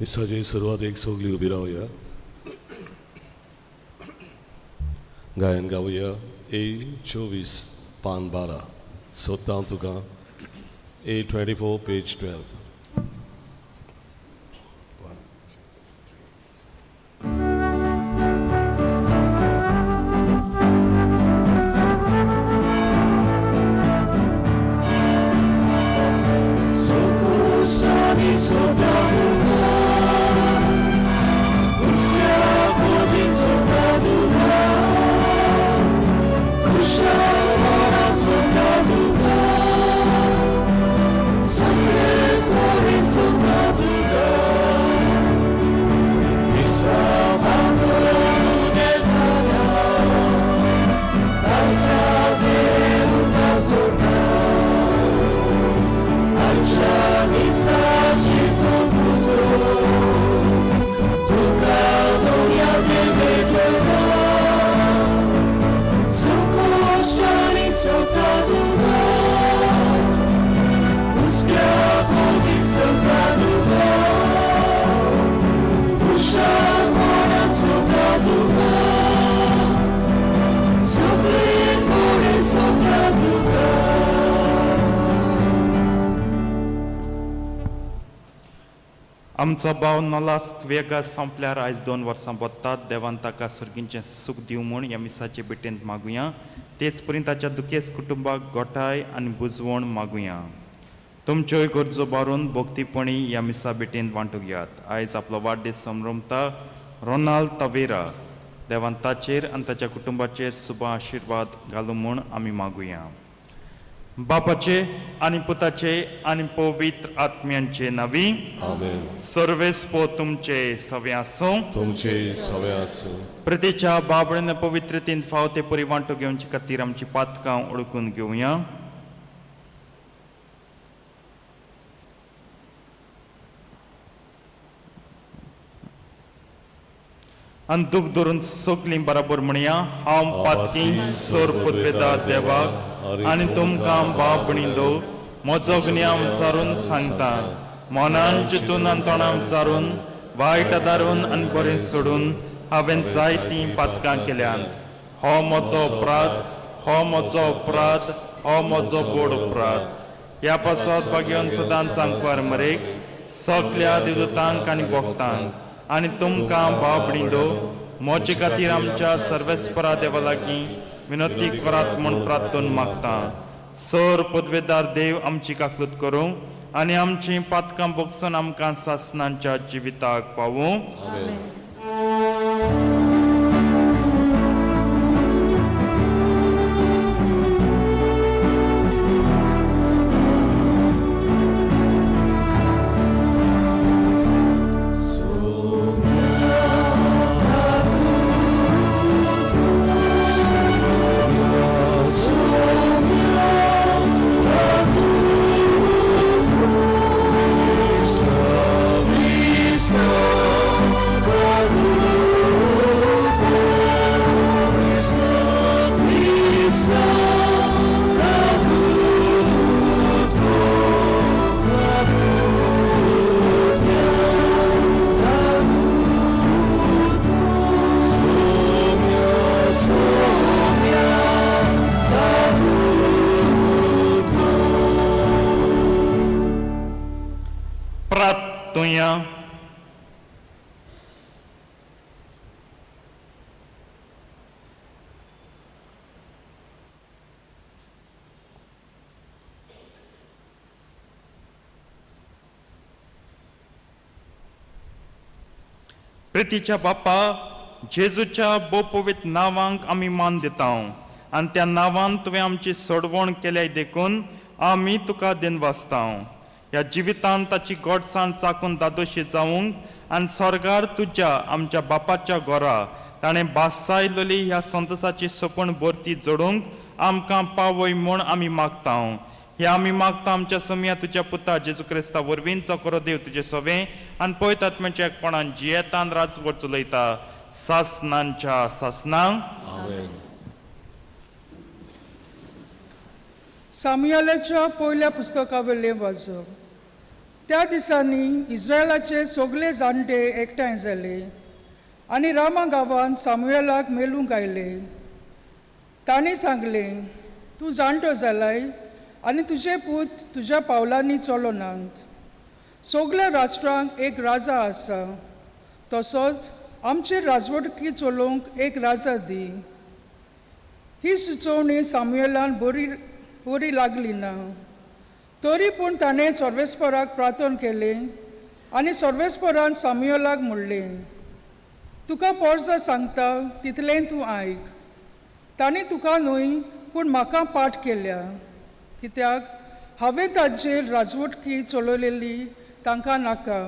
मिसाचे सुरवातेक सगळीं उबी रावया. गायन गावया ए 24 पान 12. सोदता तुका. ए 24 पेज 12. आमचो भाव नोलास्क वेगा सोंपल्यार आयज 2 वर्सां बोत्तात. देवान ताका सर्गींचें सूख दिवं म्हूण ह्या मिसाचे भेटेंत मागुया. तेच परी ताच्या दुखेस्त कुटुंबाक गोठाय आनी बुजवण मागुया. तुमच्योय गरजो बारून भक्तीपणी ह्या मिसा भेटेंत वांटूंक यात. आयज आपलो वाडदीस संभ्रमता रोनाल्ड तवेरा. देवान ताचेर आनी ताच्या कुटुंबाचेर सुबा आशिर्वाद घालूं म्हूण आमी मागुया. बापाचे आनी पुताचे आनी पवित्र आत्म्यांचे नावी. आमेन. सर्वेस्पो तुमचे सवे आसूं. तुमचे सवे आसूं. प्रतीच्या बाबळेन पवित्रतेन फाव ते परी वांटो घेवचे खातीर आमची पातकां ओळखून घेवया. आनी दूख धरून सगलीं बराबर म्हणया, हांव पातकी सोर पुदवेदार देवाक आनी तुमकां बाप बणिंदो म्हजो गुन्यांव विचारून सांगता. मनान चिंतून आनी तोंडान विचारून वायट आदारून आनी बरें सोडून हांवें जायतीं पातकां केल्यांत. हो म्हजो अपराध, हो म्हजो अपराध, हो म्हजो बोड अपराध. ह्या पासत भाग्योन सदांच आंकवार मरेक सगल्या देवदूतांक आनी भक्तांक आनी तुमकां बाप बणिंदो म्हजे खातीर आमच्या सर्वेस्परा देवा लागीं विनोती करात म्हूण प्रार्थन मागता. सर पदवेदार देव आमची काकूत करूं आनी आमचीं पातकां बोगसून आमकां सासनांच्या जिविताक पावूं. प्रार्थुया. प्रितीच्या बापा जेजूच्या बोपवीत नांवांक आमी मान दिता आनी त्या नांवान तुवें आमची सोडवण केल्याय देखून आमी तुका दिनवासता. ह्या जिवितांत ताची गोडसाण चाकून दादोशी जावंक आनी स्वर्गार तुज्या आमच्या बापाच्या घरा ताणें बासायलोली ह्या संतोसाची सपन भरती जोडूंक आमकां पावय म्हूण आमी मागता. हे आमी मागता आमच्या समया तुज्या पुता जेजू क्रिस्ता वरवीं चकरो देव तुजे सवें आनी पळयत आत्म्याच्या एकपणान जियेतान राजवट चलयता सासनांच्या सासनांक. आमेन. सामुयालाच्या पयल्या पुस्तका वयलें वाचप. त्या दिसांनी इस्रायलाचे सगळे जाणटे एकठांय जाले आनी रामा गांवांत सामुएलाक मेळूंक आयले. तांणी सांगलें, तूं जाणटो जालाय आनी तुजे पूत तुज्या पावलांनी चलोनात. सगल्या राष्ट्रांक एक राजा आसा, तसोच आमचेर राजवटकी चलोवंक एक राजा दी. ही सुचोवणी सामुएलान बरी बरी लागली ना, तरी पूण ताणें सर्वेस्पराक प्रार्थन केलें आनी सर्वेस्परान सामुएलाक म्हणलें, तुका पोरसां सांगता तितलें तूं आयक. तांणी तुका न्हय पूण म्हाका पाठ केल्या, कित्याक हांवें तांचेर राजवटकी चलयलेली तांकां नाका.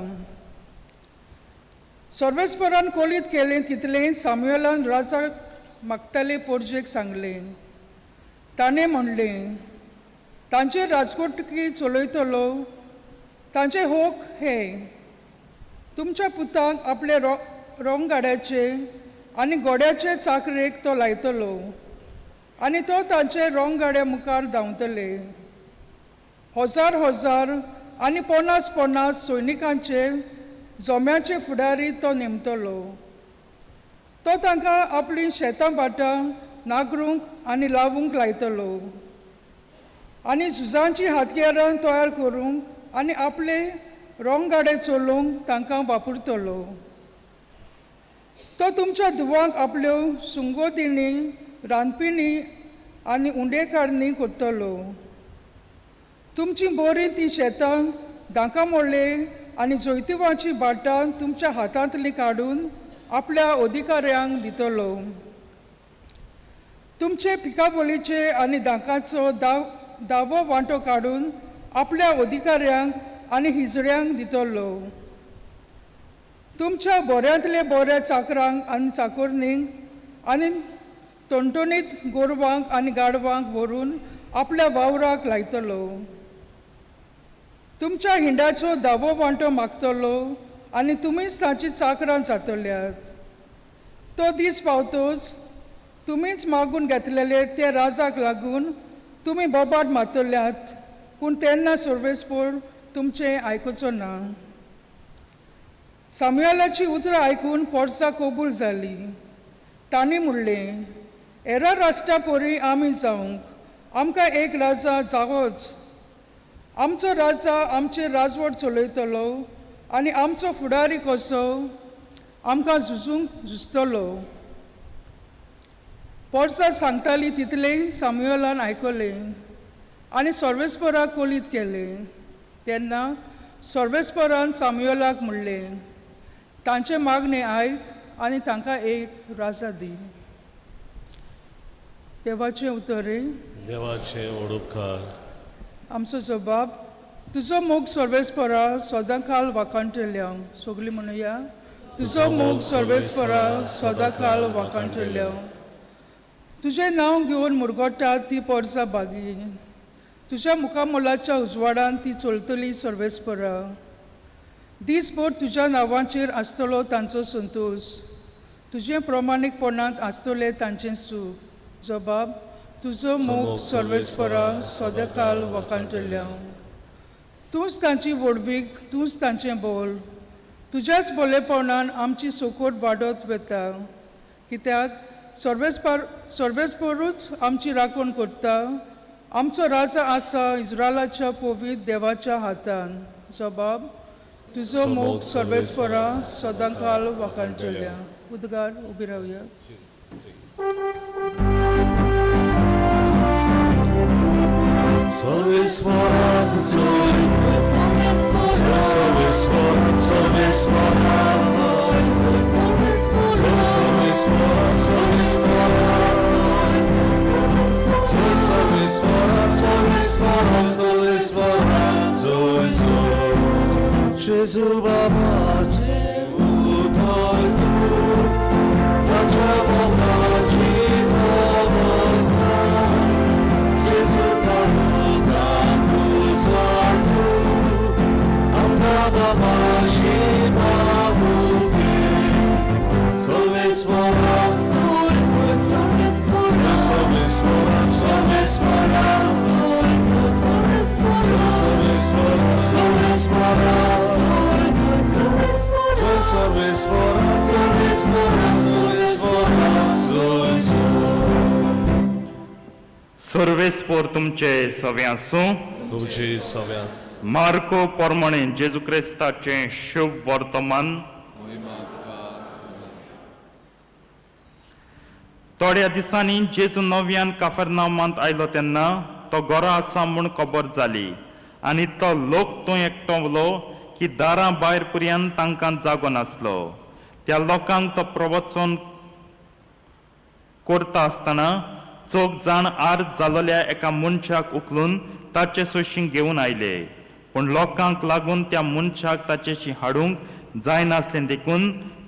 सर्वेस्परान कोलीत केलें तितलें सामुएलान राजाक मागताले पोरजेक सांगलें. ताणें म्हणलें, तांचेर राजवटकी चलयतलो तांचे होक हे, तुमच्या पुतांक आपले रोंगाड्याचे आनी घोड्याचे चाकरेक तो लायतलो आनी तो तांचे रोंगाड्या मुखार धांवतले. हजार हजार आनी 50 50 सैनिकांचे जोम्याचे फुडारी तो नेमतलो. तो तांकां आपलीं शेतां भाटां नागरूंक आनी लावूंक लायतलो आनी झुजांचीं हत्यारां तयार करूंक आनी आपले रोंगाडे चलोवंक तांकां वापरतलो. तो तुमच्या धुवांक आपल्यो सुंगोदिणी, रांदपिणी आनी उंडेकारणी करतलो. तुमची बरीं तीं शेतां दांका मोडले आनी जैतिवाची भाटां तुमच्या हातांतलीं काडून आपल्या अधिकाऱ्यांक दितलो. तुमचे पिकावळीचे आनी दांकाचो दावो वांटो काडून आपल्या अधिकाऱ्यांक आनी हिजड्यांक दितलो. तुमच्या बऱ्यांतले बऱ्या चाकरांक आनी चाकोरणींक आनी टणटणीत गोरवांक आनी गाडवांक व्हरून आपल्या वावराक लायतलो. तुमच्या हिंडाचो दावो वांटो मागतलो आनी तुमीच ताची चाकरां जातल्यात. तो दीस पावतोच तुमीच मागून घेतलेले ते राजाक लागून तुमी बोबाट मारतल्यात, पूण तेन्ना सर्वेस्पोर तुमचें आयकुचो ना. सामुएलाची उतरां आयकून पोरसां कबूल जाली. तांणी म्हणलें, हेरां राष्ट्रां परी आमी जावंक आमकां एक राजा जावोच. आमचो राजा आमचेर राजवट चलयतलो आनी आमचो फुडारी कसो आमकां झुजूंक झुजतलो. पोरसां सांगताली तितलें सामुएलान आयकलें आनी सर्वेस्पराक कोलीत केलें. तेन्ना सर्वेस्परान सामुएलाक म्हणलें, तांचें मागणें आयक आनी तांकां एक राजा दी. देवाचें उतर. देवाचे ओडुपकार. आमचो जबाब, तुजो मोग सर्वेस्परा सदांकाल वाखाणटल्या. सगळीं म्हणुया, तुजो मोग सर्वेस्परा सदांकाल वाखाणटल्या. तुजें नांव घेवन मुरगोटा ती पोरसां बागी, तुज्या मुखामोलाच्या उजवाडान ती चलतली सर्वेस्परा. दीसभर तुज्या नांवाचेर आसतलो तांचो संतोश, तुजें प्रमाणीकपणांत आसतलें तांचें सूख. जबाब, तुजो मोग सर्वेस्परा सदांकाल वाखाणटल्या. तूंच तांची व्हडवीक, तूंच तांचें बोल. तुज्याच बोलेपणान आमची सोकोट वाडत वता, कित्याक सर्वेस्परूच आमची राखण करता. आमचो राजा आसा इस्रायलाच्या पवित्र देवाच्या हातान. जबाब, तुजो मोग सर्वेस्परा सदांकाल वाखाणटल्या. उद्गार उबी रावया. सर्वेस्पराक सर्वेस्पराक सर्वेस्पराक सर्वेस्पराक सर्वेस्पराक सर्वेस्पराक सर्वेस्पराक जोय. जेजू बाबाचे उतर तूं, ताच्या मोगाची खबर सांग. जेजू काडूंका तुजो तूं, आमकां बाबाशी पावूंक. सर्वेस्पराक सर्वेस्पराक सर्वेस्पराक सर्वेस्पराक सर्वेस्पराक स्वराक सोयसो. सर्वेस्पोर तुमचे सवे आसूं. तुमची सव्या. मार्को पोरमणे जेजू क्रिस्ताचें शुभ वर्तमान. थोड्या दिसांनी जेजू नव्यान काफरनामांत आयलो तेन्ना तो घरा आसा म्हूण खबर जाली आनी तो लोक थंय एकटवलो की दारां भायर पर्यंत तांकां जागो नासलो. त्या लोकांक तो प्रवचन करता आसतना चौग जाण आर जालोल्या एका मनशाक उखलून ताचे सोशीं घेवन आयले, पूण लोकांक लागून त्या मनशाक ताचेशी हाडूंक जायनासलें. देखून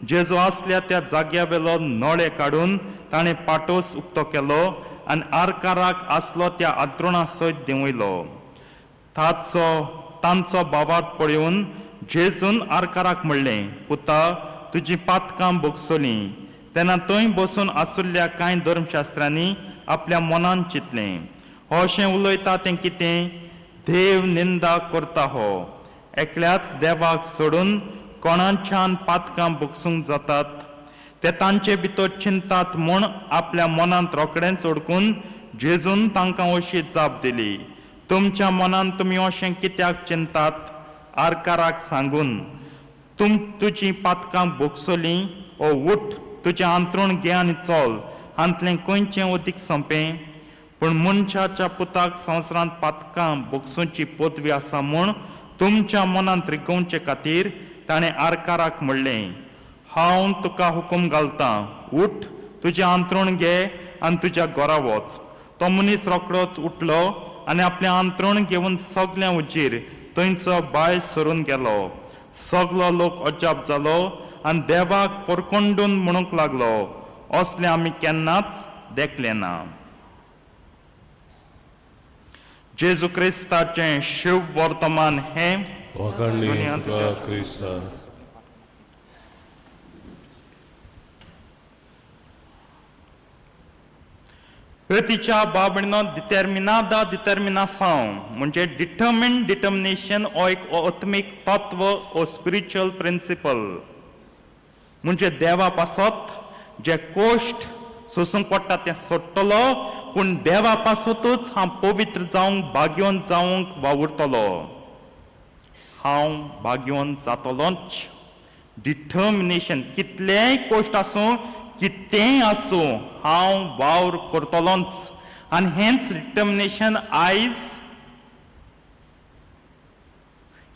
जेजू आसल्या त्या जाग्या वेलो नळे काडून ताणें पाटोस उक्तो केलो आनी आरकाराक आसलो त्या आद्रोणा सयत देंवयलो. ताचो तांचो भावार्थ पळोवन जेजून आरकाराक म्हणलें, पुता, तुजी पातकां भोगसलीं. तेन्ना थंय बसून आशिल्ल्या कांय धर्मशास्त्रांनी आपल्या मनान चिंतलें, हो अशें उलयता तें कितें? देव निंदा करता हो. एकल्याच देवाक सोडून कोणाच्यान पातकां भोगसूंक जातात? ते तांचे भितर चिंतात म्हूण आपल्या मनांत रोखडेंच ओडकून जेजून तांकां अशी जाप दिली, तुमच्या मनांत तुमी अशें कित्याक चिंतात? आरकाराक सांगून तुजी पातकां भोगसलीं ओ उठ, तुजें आंतरूण घे आनी चल, हांतलें खंयचें अदीक सोंपें? पूण मनशाच्या पुताक संवसारांत पातकां भोगसुची पदवी आसा म्हूण तुमच्या मनांत रिगोवचे खातीर ताणें आरकाराक म्हणलें, हांव तुका हुकूम घालतां, उठ, तुजें आंतरूण घे आनी तुज्या घरा वच. तो मनीस रोखडोच उठलो आनी आपलें आंतरूण घेवन सगळ्यां उजीर थंयचो भायर सरून गेलो. सगलो लोक अजाप जालो आनी देवाक परकोंडून म्हणूंक लागलो, असलें आमी केन्नाच देखलें ना. जेजू क्रिस्ताचें शुभ वर्तमान हें. वाखाणणी दुनियांत तुका क्रिस्ता. तिच्या बाबणो डिटर्मिनादा डिटर्मिनासांव म्हणजे डिटर्मिन डिटर्मिनेशन हो एक आत्मीक तत्व ओ स्पिरिच्युअल प्रिंसिपल. म्हणजे देवा पासत जे कोश्ट सोसूंक पडटा तें सोडटलो, पूण देवा पासतूच हांव पवित्र जावंक, भाग्यवंत जावंक वावुरतलो. हांव भाग्यवंत जातलोच. डिटर्मिनेशन, कितलेंय कोश्ट आसूं, कितेंय आसूं, हांव वावर करतलोच. आनी हेंच डिटर्मिनेशन आयज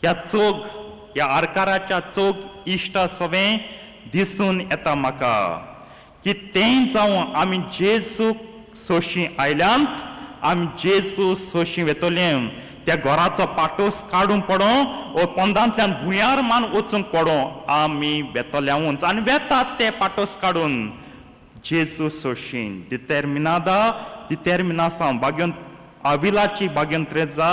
ह्या चोग, ह्या आरकाराच्या चोग इश्टा सवें दिसून येता म्हाका. कितेंय जावं, आमी जेजूक सोशी आयल्यांत, आमी जेजू सोशी वेतले. त्या घराचो पाटोस काडूंक पडो ओ पोंदांतल्यान भुंयार मान वचूंक पडो, आमी वेतल्याऊच. आनी वेतात ते पाटोस काडून जेजू सोशी. डिटर्मिनादा डिटर्मिनासांव बाग्योन आविलाची बाग्योन त्रेजा,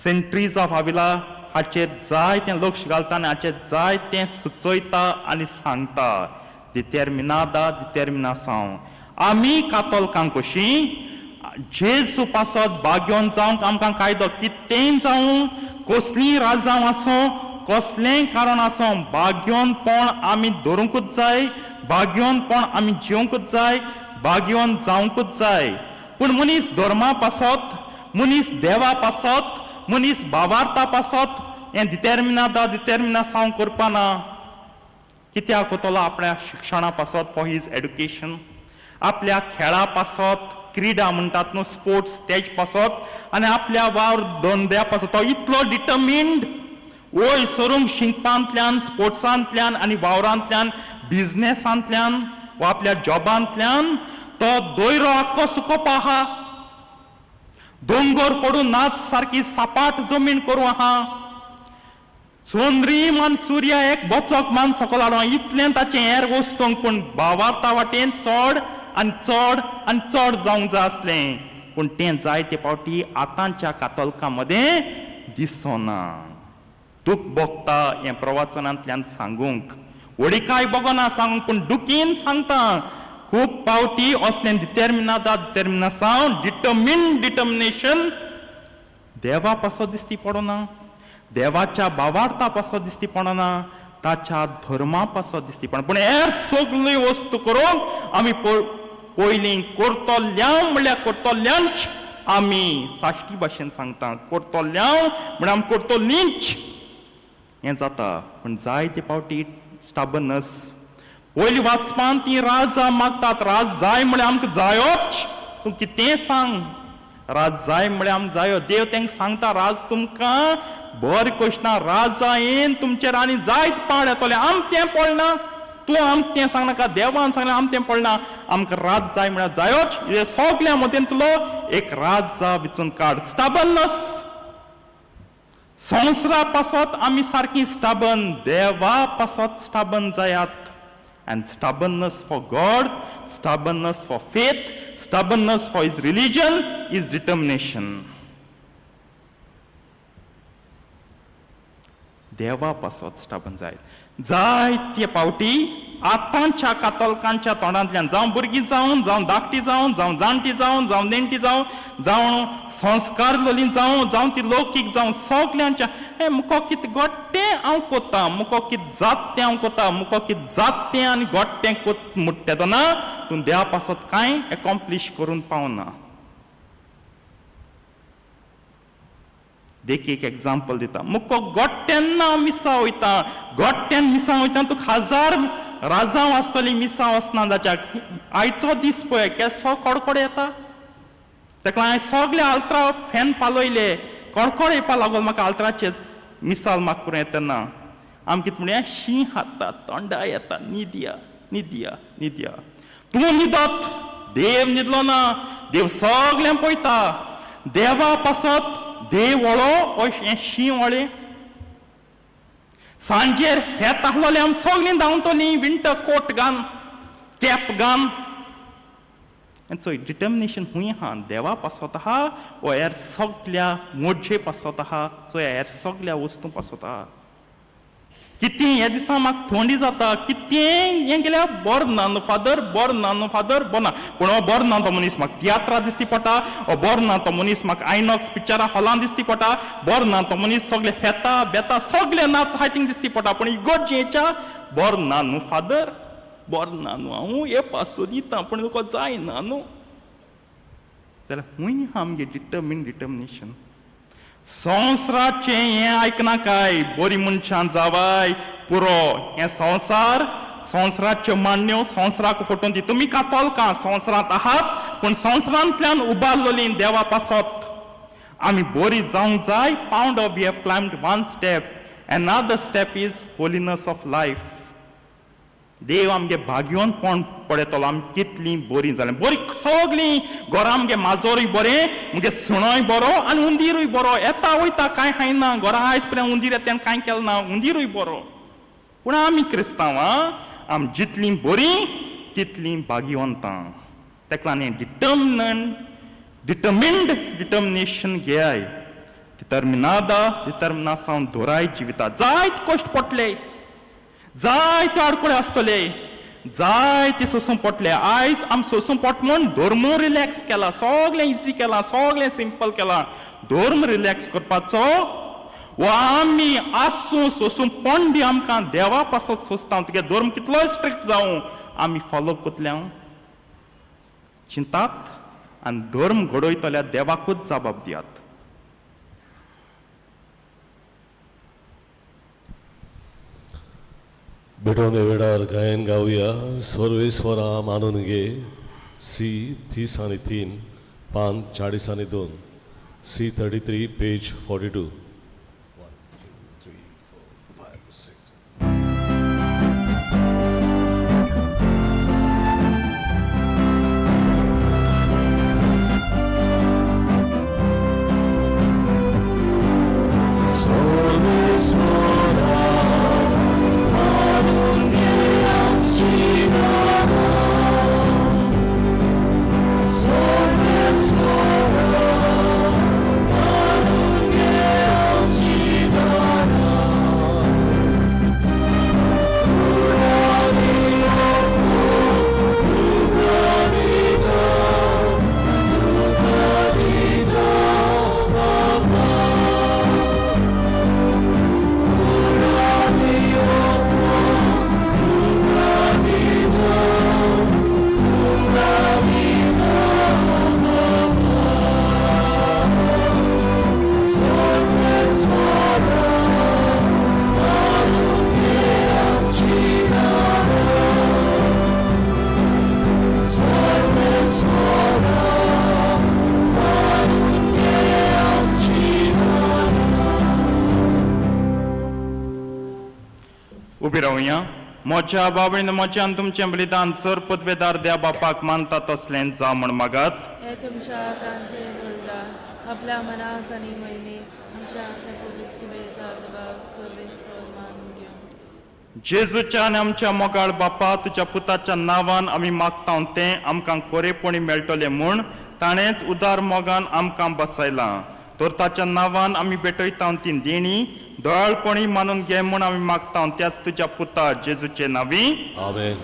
सेंट ट्रीज ऑफ आविला हाचेर जायतें लक्ष घालता आनी हाचेर जायतें सुचयता आनी सांगता. डिटर्मिनादा डिटर्मिनासांव. आमी कातोलकांक कशीं जेजू पासत भाग्योन जावंक आमकां कायदो, कितेंय जावं, कसलीय राजांव आसूं, कसलेंय कारण आसूं, भाग्योनपण आमी धरूंकूच जाय, भाग्योनपण आमी जिवंकूच जाय, भाग्यवंत जावंकूच जाय. पूण मनीस धर्मा पासत, मनीस देवा पासत, मनीस भावार्था पासत हें डिटर्मिनादा डिटर्मिनासांव करपा ना. कित्याक वतलो? आपल्या शिक्षणा पासत, फॉर his education, आपल्या खेळा पासत, क्रिडा म्हणटात न्हू, स्पोर्ट्स, तेज पासत, आनी आपल्या वावर धंद्या पासत. तो इतलो डिटर्मिंड वयर सरूंक शिकपांतल्यान, स्पोर्ट्सांतल्यान आनी वावरांतल्यान, बिजनेसांतल्यान वा आपल्या जॉबांतल्यान, तो दोयरो आख्खो सुकोवपा आहा, दोंगर फोडून नाच सारकी सपाट जमीन करूं आहा, चंद्रीम आनी सुर्या एक बोचक मान सकल हाडूं, इतलें ताचें हेर वस्तूंक. पूण भावार्था वाटेन चड आनी चड आनी चड जावंक जाय आसलें, पूण तें जायते फावटी आतांच्या कातोलकां मदें दिसना. दूख भोगता हें प्रवचनांतल्यान सांगूंक, वडिकाय बगोना सांगूंक, पूण दुखीन सांगता. खूब फावटी असलें डिटर्मिनादा डिटर्मिनासांव, डिटर्मिन डिटर्मिनेशन देवा पासत दिसती पडना, देवाच्या भावार्था पासत दिसती पडना. ताच्या धर्मा पासत दिसती पडना. पूण हेर सगळी वस्तू करूंक आमी पयलीं करतल्यांव म्हणल्यार करतल्यांच आमी साश्टी भाशेन सांगता, करतल्यांव म्हणल्यार आमी करतलींच हें जाता. पूण जायते फावटी स्टबनस पयलीं वाचपान ती राजा मागतात, राज जाय म्हळ्यार आमकां जायोच, तूं कितें सांग, राज जाय म्हळ्यार आमकां जायो. देव तांकां सांगता राज तुमकां बरें कशना, राजा येन तुमचेर आनी जायत पाड येतलें, आम तें पडना, तूं आमकां तें सांगनाका, देवान सांगलें आम तें पडना, आमकां राज जाय म्हळ्यार जायोच. हे सगल्या मदेंतलो एक राजा विचून काड. स्टबनस संवसारा पासत आमी सारकी स्टबन, देवा पासत स्टबन जायात. And stubbornness for God, stubbornness for faith, stubbornness for his religion is determination. देवा पासत स्टबन जायत. जायते पावटी आतांच्या कातोलकांच्या तोंडांतल्यान, जावं भुरगीं जावं, जावं धाकटी जावं, जावं जाणटी जावं, जावं नेणटी जावं, जावं संस्कार लोली जावं, जावं ती लौकीक जावं, सगल्यांच्या हें मुको कितें गोट्टें हांव कोत्ता, मुको कितें जात तें हांव कोत्ता, मुको कितें जात तें आनी गोट्टें कोत मुट्टे तेन्ना तूं देवा पासत कांय एकॉम्प्लीश करून पावना. देखीक एग्जाम्पल दिता, मुको गोट्ट्यान हांव मिसां वयता, गोट्ट्यान मिसां वयता, तुका हजार राजांव आसतली मिसां वचना जाच्याक. आयचो दीस पळय केसो कडकड येता, ताका हांवें सगळे आल्त्रां फॅन पालयले, कडकड येवपा लागलो म्हाका आल्त्राचेर मिसाल म्हाका करूं येता तेन्ना. आम कितें म्हणया, शीं खाता तोंडा येता, न्हिदया न्हिदया न्हिदया. तूं न्हिदत, देव न्हिदलो ना, देव सगळें पळयता. देवा पासत देव वळो हें शीं वळें. सांजेर फेत आहलोलें आमी सगळीं धांवतलीं विंटर कोट घान, कॅप घान. चोय डिटर्मिनेशन खूंय आहा, देवा पासत आहा वो हेर सगल्या मोडजे पासत आहा, चोय हेर सगल्या वस्तू पासत आहा. कितें ह्या दिसा म्हाका थंडी जाता, कितें हें केल्यार बरो ना न्हू फादर, बरो ना न्हू फादर, बरो ना. पूण हो बरो ना तो मनीस म्हाका तियात्रां दिसती पडटा, हो बरो ना तो मनीस म्हाका आयनॉक्स पिक्चरां हॉलान दिसती पडटा, बरो ना तो मनीस सगळे फेता बेता सगळे नाच आहाय थिंग दिसती पडटा. पूण इगोर्जेच्या बरो ना न्हू फादर, बरो ना न्हू, हांव हे पासो दिता पूण तुका जायना न्हू. जाल्यार खूंय आहा आमगे डिटर्मिनेशन. संवसाराचें हें आयकनाकाय, बरी मनशां जावाय पुरो. हें संवसार, संवसाराच्यो मान्यो, संवसाराक फटोवन दी. तुमी कातोलकां संवसारांत आहात, पूण संवसारांतल्यान उबारलोली देवा पासत आमी बरी जावंक जाय. पावंडो, we have climbed one step, another step is holiness of life. देव आमगे भाग्यवंतपण पळयतलो आमी कितलीं बरीं जालीं. बरीं सगळीं घरा आमगे माजोरूय बरें, मुगे सुणोय बरो आनी उंदीरूय बरो, येता वयता कांय खायना, घरा आयज पर्यंत उंदीर येता कांय केलें ना, उंदीरूय बरो. पूण आमी क्रिस्तांवां आमी जितलीं बरीं तितलीं भाग्यवंतां. ताका लागून हें डिटर्मिन्ड डिटर्मिनेशन घेयाय, डिटर्मिनादा डिटर्मिनासांव दोराय जिविता. जायते कश्ट पडले, जायते आडखळे आसतले, जायते सोसूंक पडले. आयज आमी सोसूंक पडटा म्हूण धर्म रिलॅक्स केला, सगळें इजी केलां, सगळें सिंपल केलां. धर्म रिलॅक्स करपाचो वा आमी आसूं सोसूं पडली आमकां देवा पासत सोंसता. तुगे धर्म कितलोय स्ट्रिक्ट जावं आमी फॉलो करतले. हांव चिंतात आनी धर्म घडयतल्या देवाकूच जबाब दियात. भेटवणे वेळार गायन गावया सर्वेस्वरा मानून घे. सी 33, पान 42, C 33 page 42. 1 2 3 4 5 6. रावया. म्हज्या बाबळीन म्हज्या आनी तुमचें बलिदान सर पदवेदार द्या बापाक मानता तसलें जावं म्हण मागात. हे तुमच्या हातांतले बलिदान आपल्या मनाक आनी मोहिमेक आमच्या पवित्र सुबेच्या देवाक सर्वेस्पर मानून घेवन. जेजूच्या आनी आमच्या मोगाळ बापा, तुज्या पुताच्या नांवान आमी मागता तें आमकां कोरेपणी मेळटलें म्हूण ताणेंच उदार मोगान आमकां बसयलां. तर ताच्या नांवान आमी भेटयता ती देणी दयाळपणी मानून घे म्हूण आमी मागता त्याच तुज्या पुता जेजूचे नांवी. आमेन.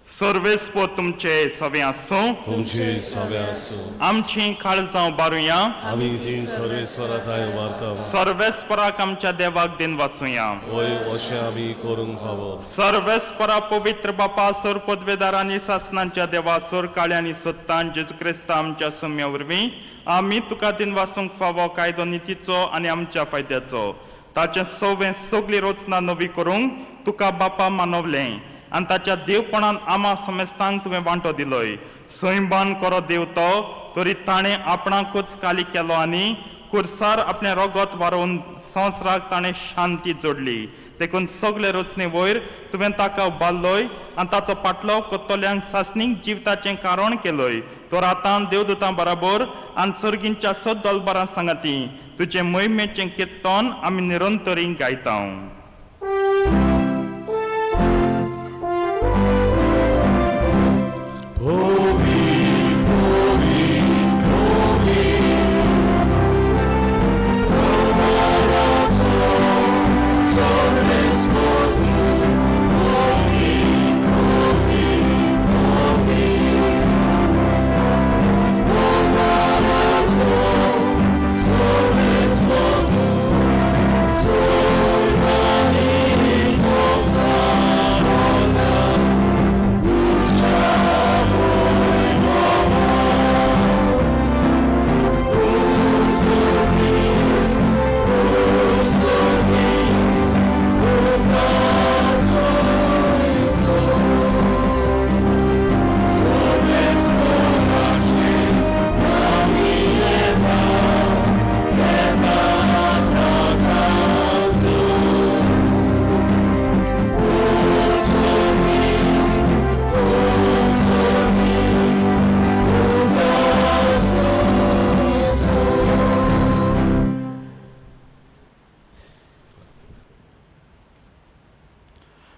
सर्वेस्पर तुमचे सवे आसूं. तुमची सवे आसूं. आमची काळजां बारुया. आमी ती सर्वेस्वरा थंय उबारता. सर्वेस्पराक आमच्या देवाक दिन वाचुया. वय अशें आमी करूंक फावो. सर्वेस्परा पवित्र बापा, सर पदवेदार आनी सासनांच्या देवा, सर काळ्या आनी सत्तान जेजू क्रिस्ता आमच्या सुम्या वरवीं आमी तुका दिन वाचूंक फावो कायदो नितीचो आनी आमच्या फायद्याचो. ताचें सवें सगळी रचना नवी करूंक तुका बापा मानवलें आनी ताच्या देवपणान आमा समेस्तांक तुवें वांटो दिलोय. सैंबान करो देव तो तरी ताणें आपणाकूच काली केलो आनी कुर्सार आपलें रगत वारोवन संवसाराक ताणें शांती जोडली. देखून सगळे रचने वयर तुवें ताका उबारलोय आनी ताचो पाटलो कोत्तोल्यांक सासणीक जिविताचें कारण केलोय. तर आतां देवदूतां बराबर आनी सर्गींच्या सद दलबरां सांगाती तुजें मोहिमेचें किर्तन आमी निरंतरी गायता.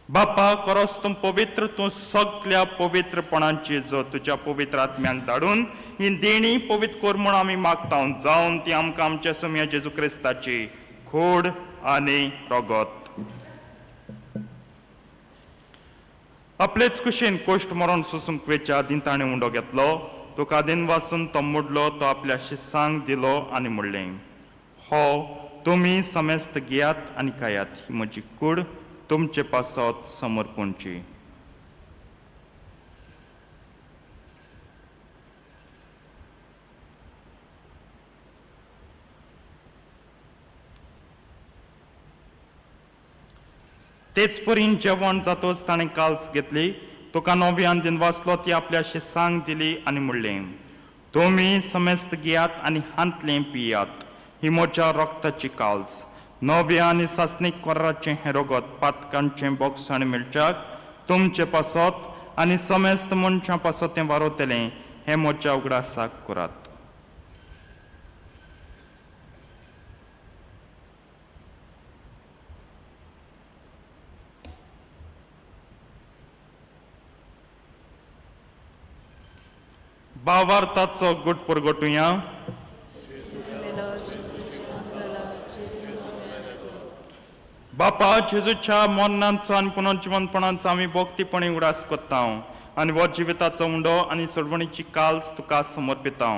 बापा, करोस तूं पवित्र, तूं सगल्या पवित्रपणाची जो तुज्या पवित्र आत्म्यांक धाडून ही देणी पवित्र कर म्हूण आमी मागता, जावन ती आमकां आमच्या सोम्या जेजू क्रिस्ताची खोड आनी रगत. आपलेच कुशीन कोश्ट मरण सोसूंक वेच्या आदीं ताणें उंडो घेतलो, तुका दिन वासून तो मोडलो, तो आपल्या शिसांक दिलो आनी म्हणलें, हो तुमी समेस्त घेयात आनी खायात, ही म्हजी कूड तुमचे पासत समर्पणची. तेच परीन जेवण जातोच ताणें काल्स घेतली, तुका नव्यान दिन वाचलो, ती आपल्या शिसांक दिली आनी म्हणलें, तुमी समेस्त घेयात आनी हांतलें पियात, ही म्हज्या रक्ताची काल्स, नव्या आनी सासणीक कोर्राचें हें रगत पातकांचें बोगसाण मेळच्याक तुमचे पासत आनी समेस्त मनशां पासत तें वारोवतलें, हें म्हज्या उगडासाक करात. बावार्थाचो गुट परगटुया. जेजू मेलो, जेजू जिवन जाला, जेजू नव्यान येतलो. बापा, जेजूच्या मरणाचो आनी पुनर्जिवनपणाचो आमी भक्तीपणी उगडास करता आनी हो जिविताचो उंडो आनी सोडवणीची काल्स तुका समर्पिता.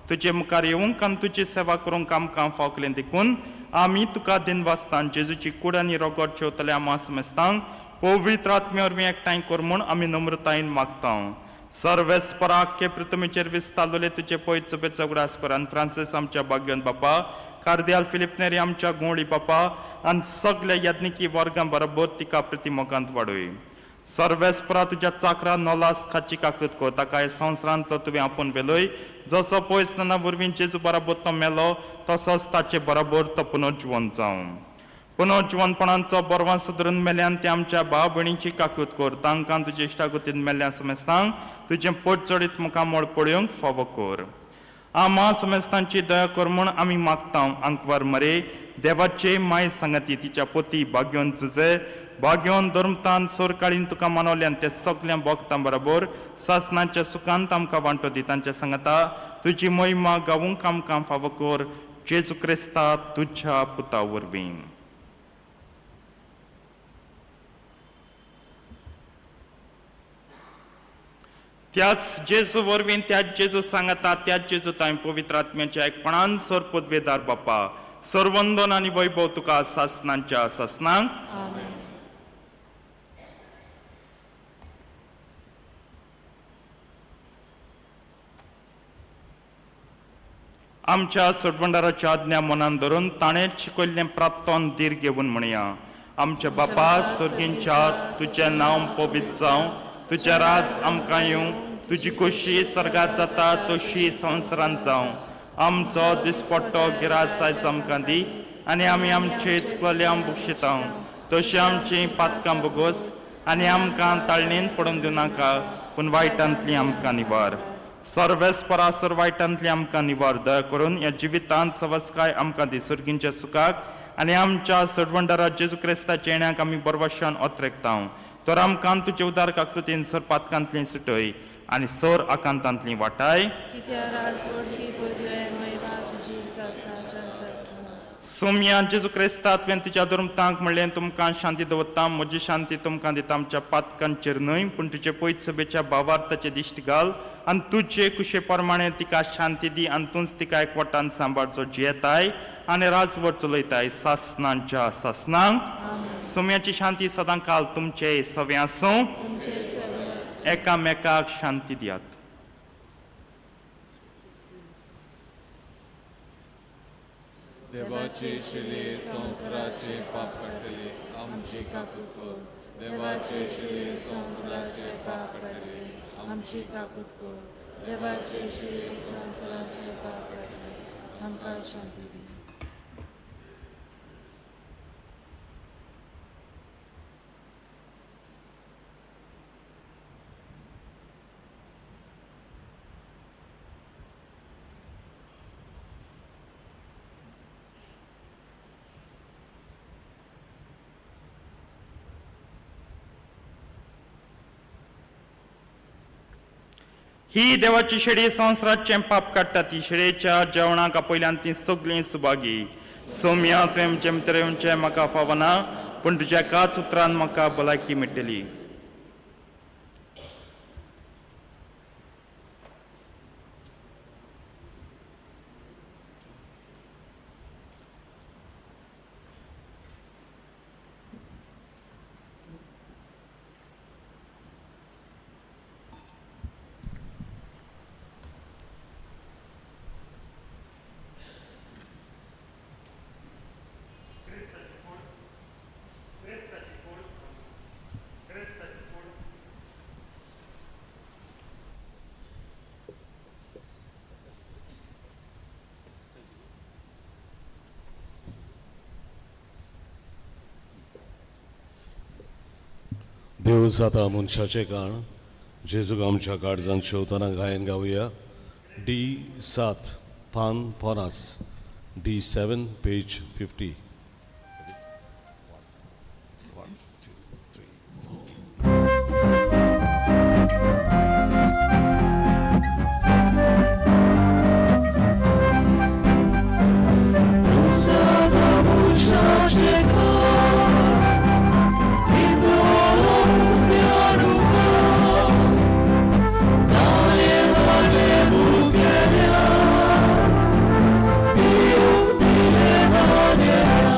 तुजे मुखार येवंक आनी तुजी सेवा करूंक आमकां फावकलें देखून आमी तुका दिन वाचता. जेजूची कूड आनी रगत जेवतल्या आमा समेस्तांक पवित्र आत्म्या वरवीं एकठांय कर म्हूण आमी नम्रतायेन मागता. सर्वेस्पराक के पृथ्वीचेर विस्तारलेले तुजे पयत चुपेचो उगडास कर आनी फ्रांसीस आमच्या भाग्यन बापा, कार्दियाल फिलिप नेरी आमच्या गोंवळी बापा आनी सगल्या याज्ञिकी वर्गां बरोबर तिका प्रतिमोगांत वाडय. सर्वेस्परा तुज्या चाकरा नोलास खाची काकूत कर, ताका ह्या संवसारांतलो तुवें आपोवन व्हेलोय, जसो पयस नाना वरवीं जेजू बराबर तो मेलो तसोच ताचे बराबर तो पुनर्जिवन जावं. पुनर्जिवनपणांचो बरवास धरून मेल्यान ते आमच्या भाव भयणींची काकूत कर. तांकां तुजे इश्टागतीन मेल्ल्या समेस्तांक तुजें पोट चडीत मुखामळ पळोवंक फावो कर. आमा समेस्तांची दया कर म्हूण आमी मागता. आंकवार मरे देवाचे माय सांगाती तिच्या पोती भाग्योन जुजे भाग्योन धर्मतान सोरकाळीन तुका मानवल्यान ते सगळ्या भोगतां बरोबर सासनाच्या सुखांत आमकां वांटो दी. तांच्या सांगाता तुजी महिमा गावूंक आमकां फावो कर. जेजू क्रिस्ता तुज्या पुता वरवीं. त्याच जेजू वरवीं, त्याच जेजू सांगाता, त्याच जेजू तांय पवित्र आत्म्याच्या एकपणान सर पदवेदार बापा सर्वंदन आनी वैभव तुका सासनांच्या सासनांक. आमेन. आमच्या सोडवंडाराच्या आज्ञा मनान धरून ताणें शिकयल्लें प्राप्तन धीर घेवन म्हणया. आमच्या बापा सर्गींच्या, तुजें नांव पवित्र जावं, तुजें राज आमकां येवं, तुजी खोशी सर्गात जाता तशी संवसारांत जावं. आमचो दिसपट्टो गिरास आयज आमकां दी आनी आमी आमचे चुकलें बक्षिता तशी आमची पातकां बोगोस आनी आमकां ताळणेन पडून दिवं नाका, पूण वायटांतली आमकां निवार. सर्वेस्परासर वायटांतली आमकां निवार. दया करून ह्या जिवितांत सवस्काय आमकां दी सर्गींच्या सुखाक आनी आमच्या सडवंडारा जेजू क्रिस्ताच्या येण्याक आमी बरवाशान ओतरेकता. तर आमकां तुजे उदार काकतून सर पातकांतली सुटय आनी सर आकांतांतली वाटाय. सोम्या जेजू क्रिस्ता तुवें तुज्या धर्मतांक म्हणलें तुमकां शांती दवरता, म्हजी शांती तुमकां दिता. आमच्या पातकांचेर न्हय पूण तुजे पयत सभेच्या भावार्थाचे दिश्ट घाल आनी तुजे कुशे प्रमाणे तिका शांती दी आनी तूंच तिका एकवटान सांबाळचो जियेताय आनी राजवट चलयताय सासनांच्या सासनांक. सोम्याची शांती सदां काल तुमचे सवे आसूं. एकामेकाक शांती दियात. देवाचे शिले संवसाराचे पाप काडटले आमची काकूत कर. देवाचे शिले संवसाराचे पाप काडटले आमची काकूत कर. देवाचे शिले संवसाराचे पाप काडटले आमकां शांती दी. ही देवाची शेडी संवसाराचें पाप काडटा. ती शेडयेच्या जेवणाक आपयल्यान ती सगळीं सुभागी. सोम्या तुवें म्हजे भितर येवचें म्हाका फावना, पूण तुज्या एकाच उतरान म्हाका भलायकी मेळटली. देव जाता मनशाचें काण जेजूक आमच्या काळजान शेवतना गायन गावया. डी 7 पान 50, डी 7 पेज 50. Yeah.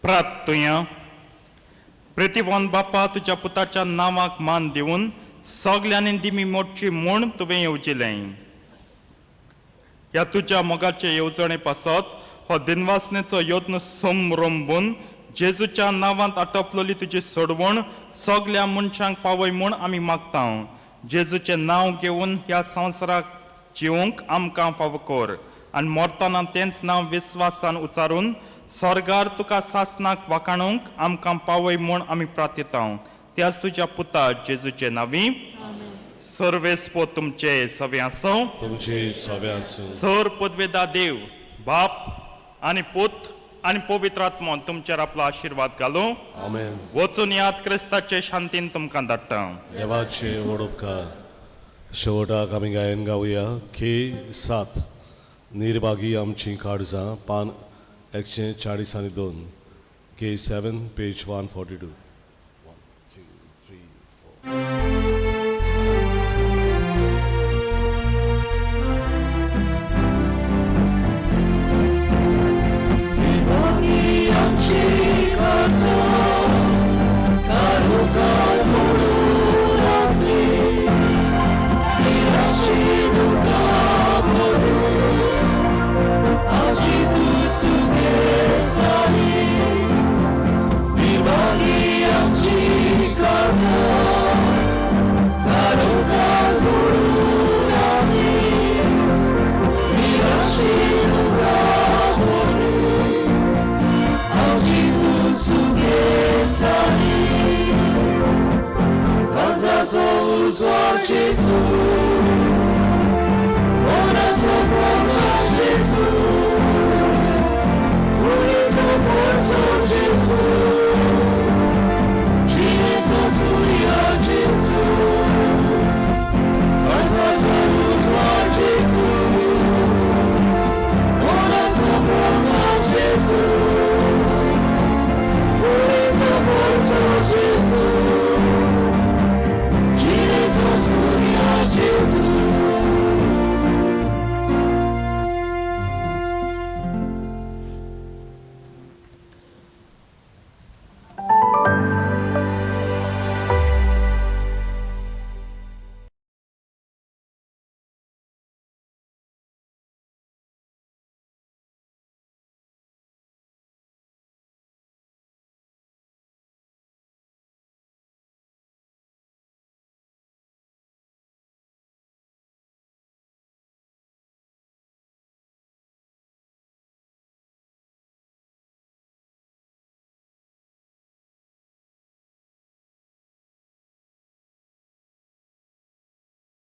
प्रार्थुया. प्रितीवन बापा, तुज्या पुताच्या नांवाक मान दिवन सगल्यांनी दिमी मोडची म्हूण तुवें येवजिलें. ह्या तुज्या मोगाचे येवजणे पासत हो दिनवासनेचो यत्न समरंबून जेजूच्या नांवांत आटपलेली तुजी सोडवण सगल्या मनशांक पावय म्हूण आमी मागता. जेजूचें नांव घेवन ह्या संवसाराक जिवंक आमकां फावो कर आनी मरतना तेंच नांव विस्वासान उचारून स्वर्गार तुका सासनाक वाखाणूंक आमकां पावय म्हूण आमी प्रार्थता, त्याच तुज्या पुता जेजूचे नांवी. सर्वेस्पो तुमचे सवे आसूं. तुमचे सवे आसूं. सर पदवेदा देव बाप आनी पूत आनी पवित्र आत्मो तुमचेर आपलो आशिर्वाद घालूं. आमेन. वचून याद क्रिस्ताचे शांतीन तुमकां धाडटा. देवाचे व्हड उपकार. शेवटाक आमी गायन गावया के 7, निर्भागी आमची काळजां, पान 142, के 7, पेज 142. 1, 2, 3, 4.